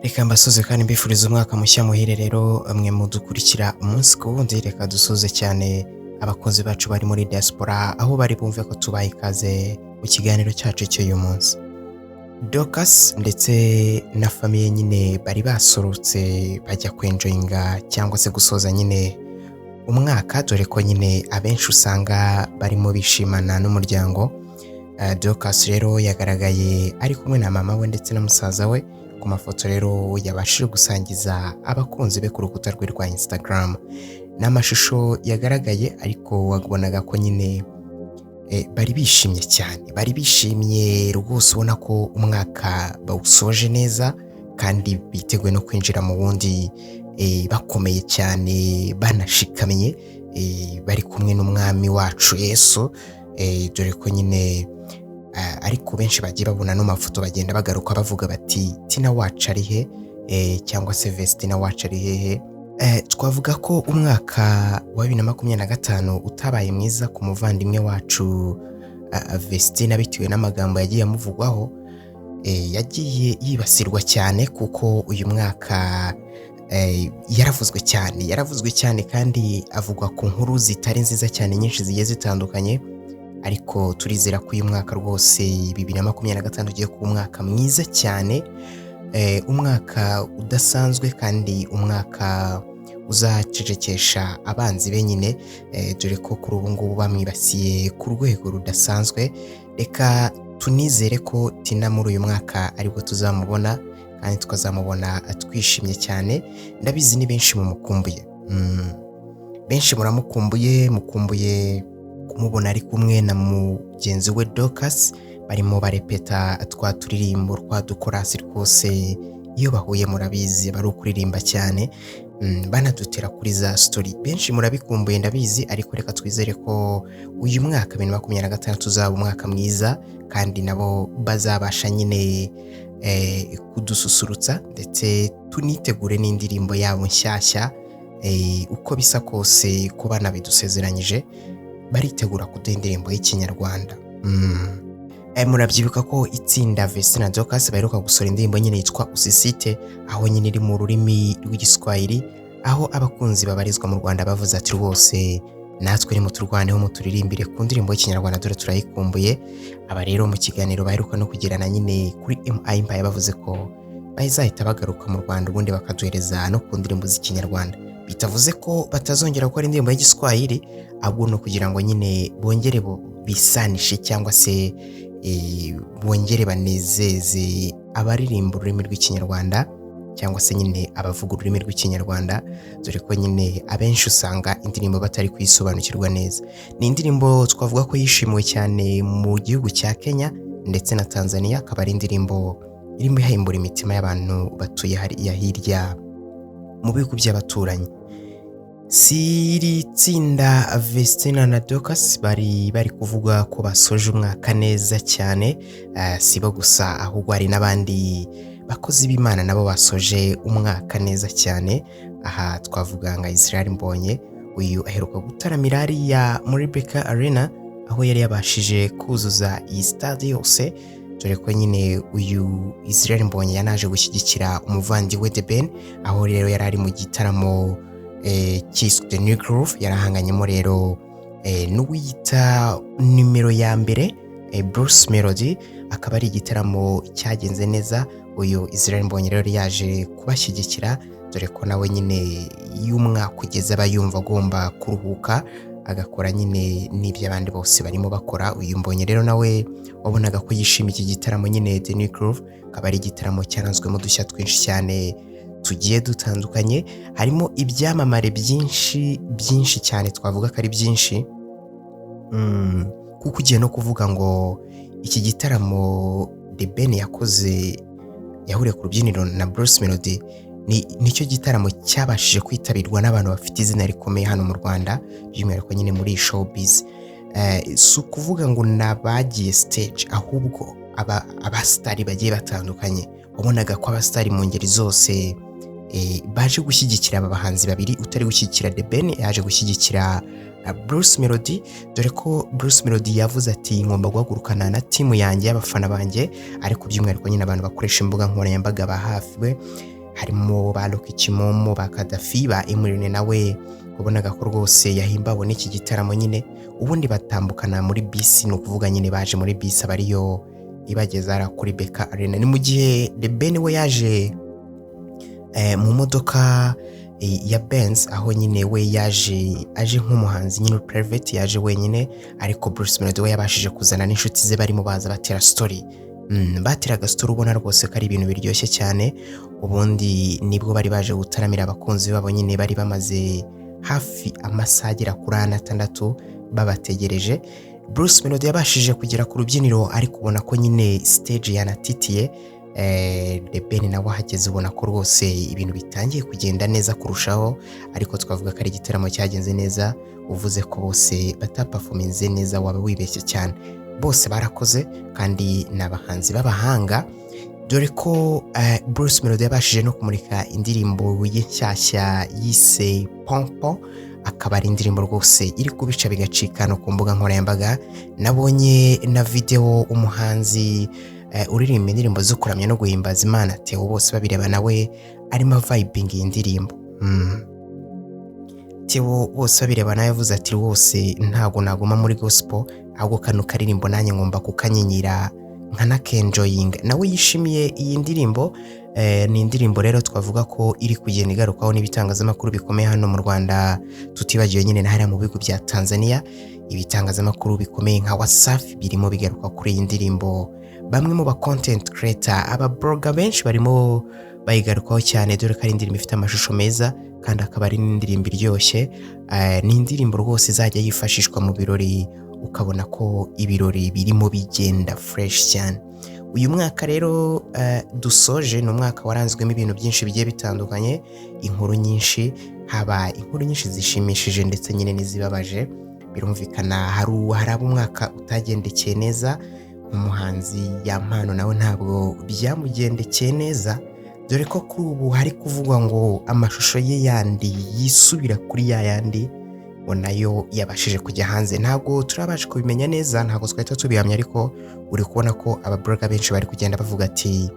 Reka mbasuze kandi mbifuriza umwaka mushya muhire. Rero mwe mudukurikira umunsi ku wundi, reka dusuze cyane abakunzi bacu bari muri diaspora aho bari, bumve ko tubaye ikaze mu kiganiro cyacu cy'uyu munsi. Dorcas ndetse na famille nyine bari basorotse bajya kwenjoyinga cyangwa se gusoza nyine umwaka, dore ko nyine abenshi usanga barimo bishimana n'umuryango. Dorcas rero yagaragaye ari kumwe na mama we ndetse na musaza we ku mafoto rero yabashije gusangiza abakunzi be ku rukuta rwe rwa Instagram. Ni amashusho yagaragaye, ariko wabonaga ko nyine bari bishimye cyane, bari bishimye rwose, ubona ko umwaka bawusoje neza kandi biteguye no kwinjira mu wundi bakomeye cyane, banashikamye, bari kumwe n'umwami wacu Yesu, dore ko nyine ariko benshi bagiye babona no mafoto bagenda bagaruka bavuga bati: "Tina wacu ari he?" Cyangwa se "Vestina wacu ari hehe?" Twavuga ko umwaka wa 2025 utabaye mwiza ku muvandimwe wacu Vestina, bitewe n'amagambo yagiye amuvugwaho. Yagiye yibasirwa cyane kuko uyu mwaka yaravuzwe cyane, yaravuzwe cyane kandi avugwa ku nkuru zitari nziza cyane nyinshi zigiye zitandukanye. Ariko turizera ko uyu mwaka rwose 2025 ugiye kuba umwaka mwiza cyane, umwaka udasanzwe kandi umwaka uzacecekesha abanzi be nyine, dore ko kuri ubu ngubu bamwibasiye ku rwego rudasanzwe. Reka tunizere ko Tina muri uyu mwaka aribwo tuzamubona kandi tukazamubona twishimye cyane. Ndabizi ni benshi mumukumbuye. Benshi muramukumbuye, mukumbuye kumubona ari kumwe na mugenzi we Dorcas, barimo barepeta twa turirimbo twa dukorasi rwose. Iyo bahuye murabizi bari ukuririmba cyane, banadutera kuri za story. Benshi murabikumbuye ndabizi, ariko reka twizere ko uyu mwaka 2026 uzaba umwaka mwiza kandi nabo bazabasha nyine kudususurutsa, ndetse tunitegure n'indirimbo yabo nshyashya. Uko bisa kose ko banabidusezeranyije, baritegura kuduha indirimbo y'Ikinyarwanda. Murabyibuka ko itsinda Vestina Dorcas baheruka gusohora indirimbo nyine yitwa Usisite, aho nyine iri mu rurimi rw'Igiswahili, aho abakunzi babarizwa mu Rwanda bavuze ati: "Rwose natwe nimuturwaneho muturirimbire ku ndirimbo y'Ikinyarwanda, dore turayikumbuye." Aba rero mu kiganiro baheruka no kugirana nyine kuri MI Empire bavuze ko bazahita bagaruka mu Rwanda ubundi bakaduhereza no ku ndirimbo z'Ikinyarwanda. Bitavuze ko batazongera gukora indirimbo y'Igiswahili, ahubwo ni ukugira ngo nyine bongere bisanishe cyangwa se bongere banezeze abaririmba ururimi rw'Ikinyarwanda cyangwa se nyine abavuga ururimi rw'Ikinyarwanda, dore ko nyine abenshi usanga indirimbo batari kuyisobanukirwa neza. Ni indirimbo twavuga ko yishimiwe cyane mu gihugu cya Kenya ndetse na Tanzania, akaba ari indirimbo irimo ihembura imitima y'abantu batuye hariya hirya mu bihugu by'abaturanyi. Si iri tsinda Vestina na Dorcas bari kuvuga ko basoje umwaka neza cyane, si bo gusa, ahubwo hari n'abandi bakozi b'Imana nabo basoje umwaka neza cyane. Aha twavuga nka Israel Mbonyi. Uyu aheruka gutaramira hariya muri BK Arena, aho yari yabashije kuzuza iyi stade yose, dore ko nyine uyu Israel Mbonyi yanaje gushyigikira umuvandimwe The Ben, aho rero yari ari mu gitaramo cyiswe The New Groove. Yarahanganyemo rero n'uwiyita nimero ya mbere Bruce Melody, akaba ari igitaramo cyagenze neza. Uyu Israel Mbonyi rero yaje kubashyigikira, dore ko nawe nyine iyo umwaka ugeze aba yumva agomba kuruhuka, agakora nyine n'ibyo abandi bose barimo bakora. Uyu Mbonyi rero nawe wabonaga ko yishimiye iki gitaramo nyine The New Groove, akaba ari igitaramo cyaranzwemo udushya twinshi cyane tugiye dutandukanye, harimo ibyamamare byinshi byinshi cyane, twavuga ko ari byinshi, kuko ugiye no kuvuga ngo iki gitaramo The Ben yakoze yahuriye ku rubyiniro na Bruce Melody ni nicyo gitaramo cyabashije kwitabirwa n'abantu bafite izina rikomeye hano mu Rwanda, by'umwihariko nyine muri iyi showbiz. Si ukuvuga ngo ni abagiye stage, ahubwo abasitari bagiye batandukanye, wabonaga ko abasitari mu ngeri zose baje gushyigikira aba bahanzi babiri. Utari gushyigikira The Ben yaje gushyigikira na Bruce Melody, dore ko Bruce Melody yavuze ati: "Ngomba guhagurukana na team yanjye y'abafana banjye," ariko by'umwihariko nyine abantu bakoresha imbuga nkoranyambaga ba hafi we, harimo ba Rocky Kimomo, ba Kadafi, ba Emurene, nawe wabonaga ko rwose yahimbawe n'iki gitaramo nyine. Ubundi batambukana muri bisi, ni ukuvuga nyine baje muri bisi aba ariyo ibageza hariya kuri BK Arena. Ni mu gihe The Ben we yaje mu modoka ya Benz, aho nyine we yaje aje nk'umuhanzi nyine private, yaje wenyine, ariko Bruce Melody we yabashije kuzana n'inshuti ze barimo baza batera story. Bateraga story ubona rwose ko ari ibintu biryoshye cyane. Ubundi nibwo bari baje gutaramira abakunzi babo nyine bari bamaze hafi amasaha agera kuri ane, atandatu babategereje. Bruce Melody yabashije kugera ku rubyiniro ariko ubona ko nyine stage yanatitiye. The Ben nawe ahageze ubona ko rwose ibintu bitangiye kugenda neza kurushaho, ariko twavuga ko ari igitaramo cyagenze neza. Uvuze ko bose bataperforminze neza waba wibeshye cyane. Bose barakoze kandi ni abahanzi b'abahanga, dore ko Bruce Melody yabashije no kumurika indirimbo ye nshyashya yise Pompo, akaba ari indirimbo rwose iri kubica bigacika no ku mbuga nkoranyambaga. Nabonye na video umuhanzi uririmba indirimbo zo kuramya no guhimbaza Imana, Theo Bose babireba, nawe arimo vibing iyi ndirimbo. Theo Bose babireba nawe yavuze ati: "Rwose ntabwo naguma muri gospel, ahubwo kano karirimbo nanjye ngomba kukanyinyira nkanakenjoyinga." Nawe yishimiye iyi ndirimbo. Ni indirimbo rero twavuga ko iri kugenda igarukaho n'ibitangazamakuru bikomeye hano mu Rwanda, tutibagiwe nyine na hariya mu bihugu bya Tanzania. Ibitangazamakuru bikomeye nka Wasafi birimo bigaruka kuri iyi ndirimbo. Bamwe mu ba content creator, aba blogger benshi barimo bayigarukaho cyane, dore ko ari indirimbo ifite amashusho meza kandi akaba ari n'indirimbo iryoshye. Ni indirimbo rwose izajya yifashishwa mu birori, ukabona ko ibirori birimo bigenda fresh cyane. Uyu mwaka rero dusoje ni umwaka waranzwemo ibintu byinshi bigiye bitandukanye, inkuru nyinshi, haba inkuru nyinshi zishimishije ndetse nyine n'izibabaje. Birumvikana hari abo umwaka utagendekeye neza. Umuhanzi Yampano nawe ntabwo byamugendekeye neza, dore ko kuri ubu hari kuvugwa ngo amashusho ye yandi yisubira kuri ya yandi ngo nayo yabashije kujya hanze. Ntabwo turabasha kubimenya neza, ntabwo twahita tubihamya, ariko uri kubona ko abablogger benshi bari kugenda bavuga ati: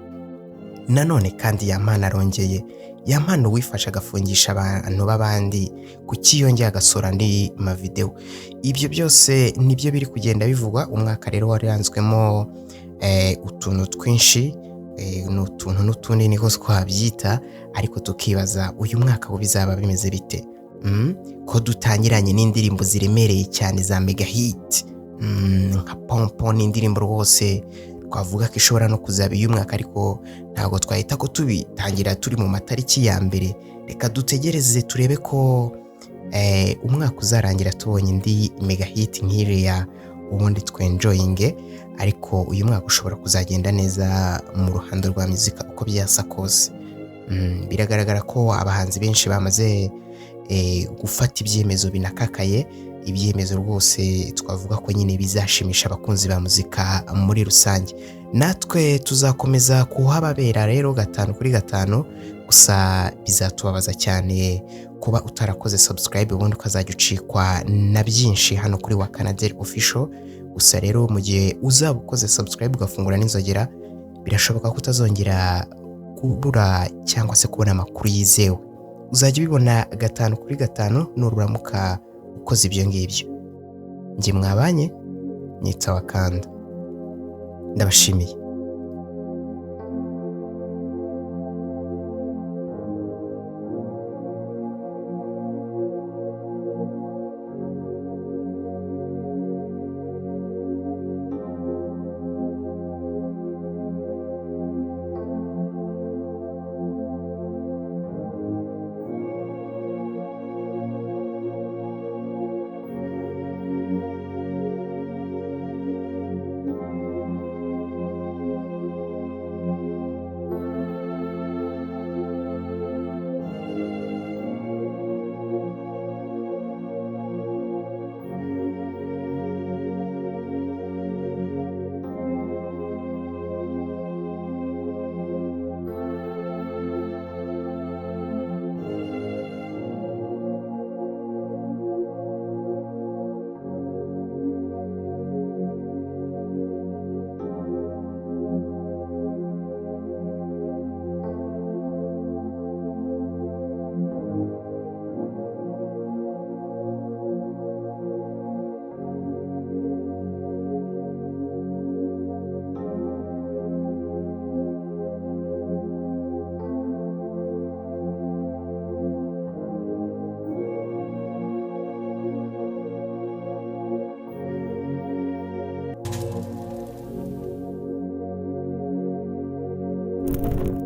"Nanone kandi Yampano arongeye." Yampano wifashe agafungisha abantu b'abandi, kuki yongeye agasohora andi mavideo? Ibyo byose nibyo biri kugenda bivugwa. Umwaka rero waranzwemo utuntu twinshi, ni utuntu n'utundi niko twabyita, ariko tukibaza uyu mwaka wo bizaba bimeze bite? Ko dutangiranye n'indirimbo ziremereye cyane za mega hit, nka Pompo, ni indirimbo rwose twavuga ko ishobora no kuzaba iy'umwaka, ariko ntabwo twahita ko tubitangira turi mu matariki ya mbere. Reka dutegereze turebe ko umwaka uzarangira tubonye indi mega hit nk'iriya, ubundi twenjoyinge. Ariko uyu mwaka ushobora kuzagenda neza mu ruhando rwa muzika uko byasa kose. Biragaragara ko abahanzi benshi bamaze gufata ibyemezo binakakaye, ibyemezo rwose twavuga ko nyine bizashimisha abakunzi ba muzika muri rusange. Natwe tuzakomeza kuhababera rero gatanu kuri gatanu. Gusa bizatubabaza cyane kuba utarakoze subscribe, ubundi ukazajya ucikwa na byinshi hano kuri wa Canadel Official. Gusa rero mu gihe uzaba ukoze subscribe ugafungura n'inzogera, birashoboka ko utazongera kubura cyangwa se kubona amakuru yizewe. Uzajya ubibona gatanu kuri gatanu nuramuka ukoze ibyo ngibyo. Njye mwabanye nitwa Wakanda, ndabashimiye.